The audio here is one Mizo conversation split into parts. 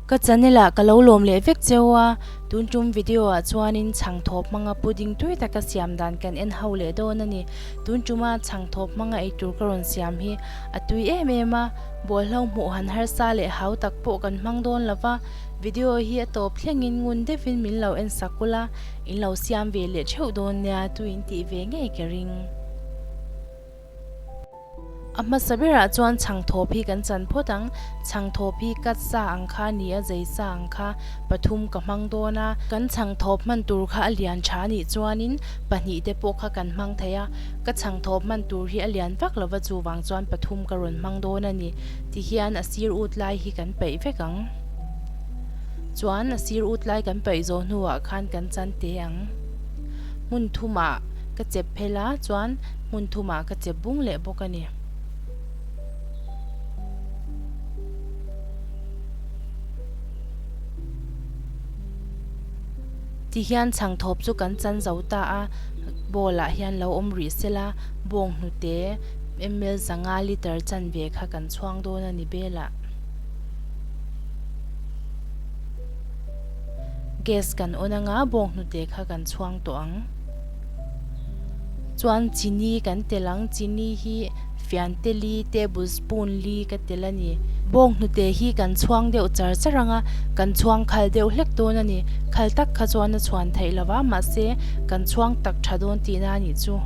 Ka channel ah ka lo lawm leh vek cheu a, tun tum video ah chuanin chhangthawp hmanga pudding tui taka siam dan kan en ho leh dawn a ni. Tun tuma chhangthawp hmanga eitur ka rawn siam hi a tui em em a, bawlhlo hmuh han harsa leh hau tak pawh kan hmang dawn lo va, video hi a tawp thlengin ngun deuhin min lo en sak ula, in lo siam ve leh theuh dawn nia tui in tih ve ngei ka ring. A hmasa berah chuan chhangthawp hi kan chan phawt ang. Chhangthawp hi cut sa ang kha a ni a, zei sa ang kha pathum ka hmang dawn a. Kan chhangthawp hman tur kha a lian tha a nih chuanin pahnih te pawh kha kan hmang thei a. Ka chhangthawp hman tur hi a lian vak lova chuvang chuan pathum ka rawn hmang dawn a ni. Tihian a sir ut lai hi kan paih vek ang. Chuan a sir ut lai kan paih zawh hnuah khan kan chan te ang. Hmun thumah ka chep phel a, chuan hmun thumah ka chep bung leh bawk a ni. Tihian chhangthawp chu kan chan zo ta a, bowl ah hian lo awm rih sela, bawng hnute ml 500 litre chanve kha kan chhuang dawn a ni belah. Gas kan on anga bawng hnute kha kan chhuang tawh ang. Chuan chini kan tel ang, chini hi fiante li table spoon li ka tel a ni. Bawng hnute hi kan chhuang deuh char char anga kan chhuang khal deuh hlek dawn a ni. Khal tak kha chuan a chhuan theih lo va, mahse kan chhuang tak tha dawn tihna a nih chu.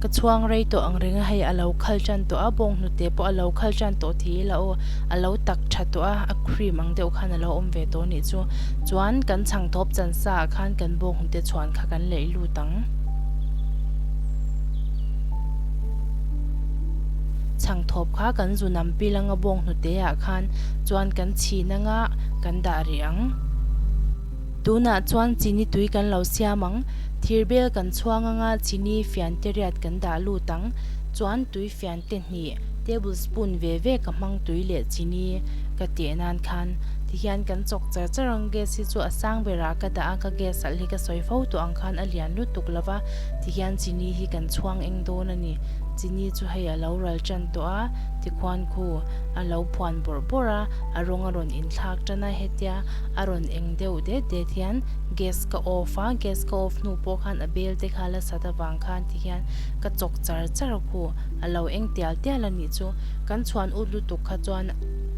Ka chhuang rei tawh ang reng a, hei a lo khal tan tawh a, bawng hnute pawh a lo khal tan tawh ti ila aw, a lo tak tha tawh a, a cream ang deuh khan a lo awm ve tawh a nih chu. Chuan kan chhang thawp chan sa ah khan kan bawng hnute chhuan kha kan leih lut ang. Chhang thawp kha kan zu nam pil anga bawng hnute ah khan chuan kan chhin anga kan dah rih ang. Tunah chuan chini tui kan lo siam ang. Thir bel kan chhuang anga chini fian te riat kan dah lut ang. Chuan tui fian te hnih table spoon ve ve ka hmang tui leh chini ka teh nan khan tihian kan chawk char char ang. Gas hi chu a sang berah ka dah a, ka gas alh hi ka sawi fo tawh ang khan a lian lutuk lo va, tihian chini hi kan chhuang eng dawn a ni. Chini chu hei a lo ral tan tawh a, tikhuan khu a lo phuan bawrh bawrh a, a rawng a rawn inthlak tan a hetia a rawn eng deuh det det hian gas ka off a, gas ka off hnu pawh khan a bel te kha la sat avang khan ti hian ka chawk char char khu a lo eng tial tial a nih chu kan chhuan ut lutuk kha chuan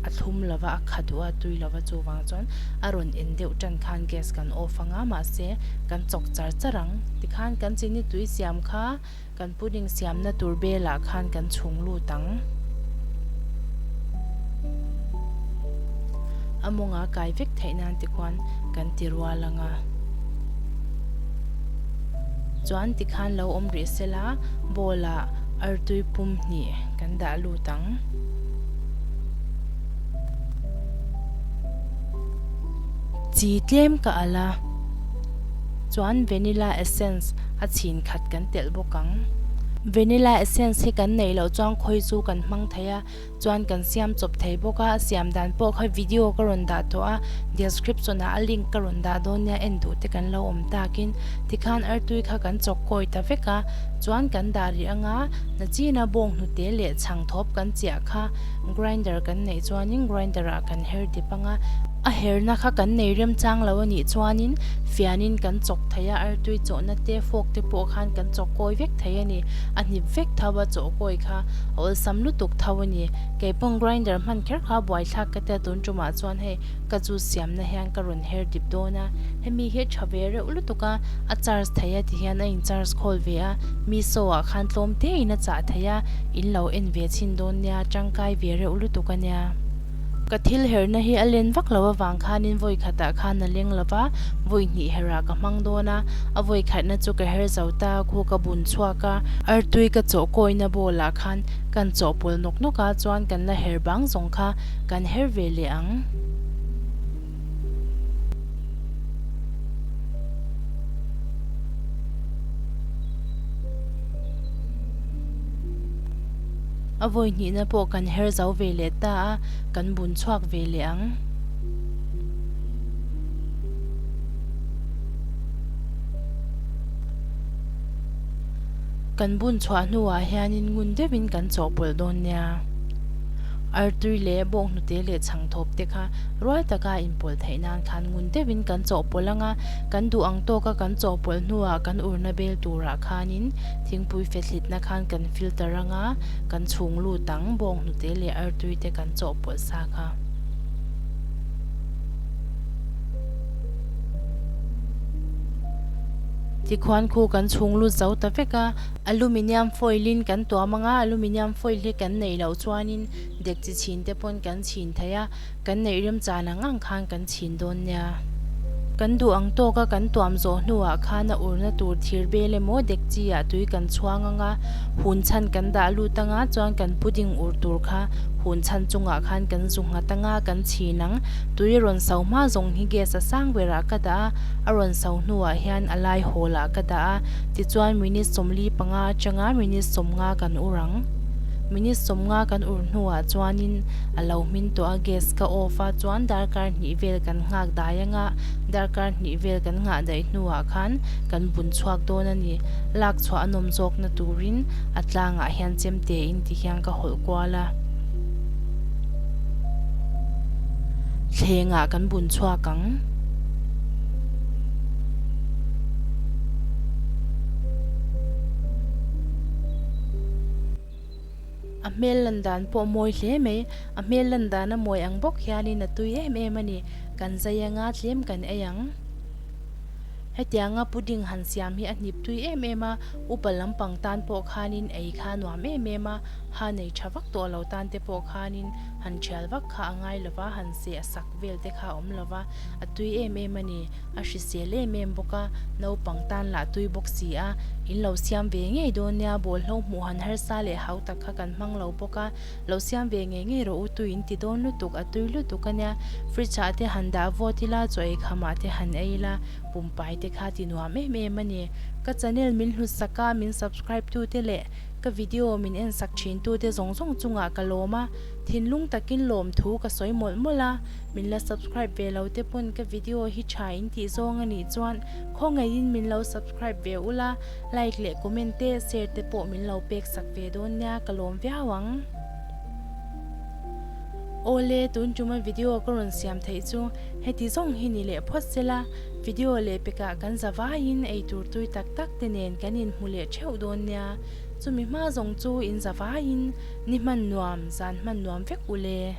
a thlum lova a kha duh a tui lova chuvang chuan a rawn en deuh tan khan gas kan off anga mahse kan chawk char char ang tikhan kan chini tui siam kha Kan pudding siamna tur belah khan kan chhung lut ang. A mawnga kai vek theih nan tikhuan kan ti rual ang a. Chuan tikhan lo awm rih sela bowl ah artui pum hnih kan dah lut ang. Chi tlem ka alh a. Chuan vanilla essence a chhin khat kan telh bawk ang. Vanilla essence hi kan neih loh chuan khawi chu kan hmang thei a, chuan kan siam chawp thei bawk a, a siam dan pawh kha video ka rawn dah tawh a, description ah a link ka rawn dah dawn nia en duh te kan lo awm takin tikhan artui kha kan chawk kawi ta vek a, chuan kan dah rih anga nachina bawng hnute leh chhang thawp kan chiah kha grinder kan neih chuanin grinder ah kan her dip anga. A herna kha kan nei remchang lo a nih chuanin fianin kan chawk thei a, artui chawhna te fork te pawh khan kan chawk kawi vek thei a ni. A hnip vek tho a chawh kawi kha a awlsam lutuk tho a ni. Keipawng grinder hman kher kha buaithlak ka tia tun tumah chuan hei ka juice siamna hian ka rawn her dip dawn a, hemi hi a tha ve reuh lutuk a, a charge thei a tihian a in charge khawl ve a, Meesho ah khan tlawm te in a chah thei a, in lo en ve chhin dawn nia, tangkai ve reuh lutuk a nia. Ka thil herna hi a len vak lo avang khanin vawi khatah khan a leng lo va, vawi hnih herah ka hmang dawn a, a vawi khatna chu ka her zo ta, khu ka bun chhuak a, artui ka chawh kawina bowl ah khan kan chawhpawlh nawk nawk a, chuan kan la her bang zawng kha kan her ve leh ang. A vawi hnihna pawh kan her zo ve leh ta a, kan bun chhuak ve leh ang. Kan bun chhuah hnuah hianin ngun deuhin kan chawhpawlh dawn nia. Artui leh bawnghnute leh chhangthawp te kha rual taka inpawlh theih nan khan ngun deuhin kan chawhpawlh ang a, kan duh ang tawka kan chawhpawlh hnuah kan urna bel turah khanin thingpui fethlitna khan kan filter ang a, kan chhung lut ang bawnghnute leh artui te kan chawhpawlh sa kha. Tikhuan khu kan chhung lut zo ta vek a, aluminium foil in kan tuam ang a, aluminium foil hi kan neih loh chuanin dek chi chhin te pawn kan chhin thei a, kan neih remchan ang ang khan kan chhin dawn nia. Kan duh ang tawka kan tuam zawh hnuah khan a urna tur thir bel emaw dek chi ah tui kan chhuang ang a, hun chhan kan dah lut ang a, chuan kan pudding ur tur kha hun chhan chungah khan kan zu nghat ang a, kan chhin ang. Tui a rawn so hma zawng hi gas a sang berah ka dah a, a rawn so hnuah hian a lai hawl ah ka dah a, tichuan minute 45 atanga minute 50 kan ur ang. Minute 50 kan ur hnuah chuanin a lo hmin tawh a, gas ka off a, chuan darkar hnih vel kan nghak dai ang a, darkar hnih vel kan nghah daih hnuah khan kan bun chhuak dawn a ni. Lak chhuah a nawm zawkna turin a tlangah hian chemte in ti hian ka hawlh kual a. Thlengah kan bun chhuak ang. A hmel lan dan pawh mawi hle mai. A hmel lan dan a mawi ang bawk hianin a tui em em a ni. Kan zai anga tlem kan ei ang. Hetianga pudding han siam hi a hnip tui em em a, upa lampang tan pawh khanin ei kha a nuam em em a, ha nei tha vak tawh lo tan te pawh khanin han thial vak kha a ngai lova, han seh a sak vel te kha a awm lova, a tui em em a ni. A hrisel em em bawk a, naupang tan lah tui bawk si a, in lo siam ve ngei dawn nia, bawlhlo hmuh han harsa leh hau tak kha kan hmang lo bawk a, lo siam ve ngei ngei rawh u, tui in ti dawn lutuk, a tui lutuk a nia, fridge ah te han dah vawt ila, chaw ei kham ah te han ei ila, pumpai te kha ti nuam em em a ni. Ka channel min hlut sak a, min subscribe tu te leh ka video min en sak thin tu te zawng zawng chungah ka lawm a, thinlung takin lawm thu ka sawi mawlh mawlh a. Min la subscribe ve lo te pawn ka video hi tha in tih zawng a nih chuan khawngaihin min lo subscribe ve ula, like leh comment te share te pawh min lo pek sak ve dawn nia ka lawm viau ang. Awle tun tuma video ka rawn siam theih chu heti zawng hi ni leh phawt sela, video leh pekah kan za vaiin eitur tui tak tak te nen kan inhmu leh theuh dawn nia, chumi hma zawng chu in za vaiin ni hman nuam zan hman nuam vek ule.